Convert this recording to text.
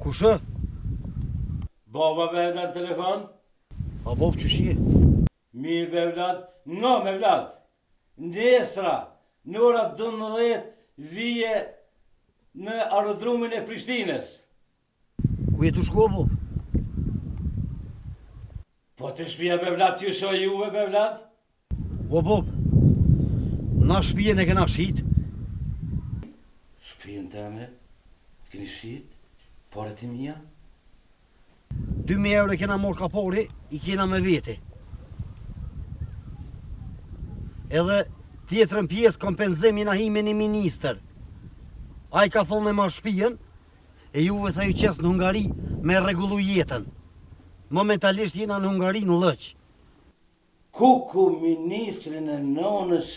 Kush ë? Baba be evlat n'telefon? A bab qysh je? Mirë be evlat, ngo evlat. Nesra, në ora 12 vije në aerodromin e Prishtinës. Ku je tu shku o bab? Po te shpia be evlat t'ju shoh juve be evlat? O bab, na shpijën e kena shit. Shpijën teme e keni shit? Paret e mia? 2000 euro e kena marrë kapori, i kena me vete. Edhe tjetrën pjesë kompenzim jena hi me një ministër. Ai ka thonë me marrë shpijën, E juve tha ju qes në Hungari me rregullu jetën. Momentalisht jena në Hungari në Lloq. Kuku ministrin e nonës.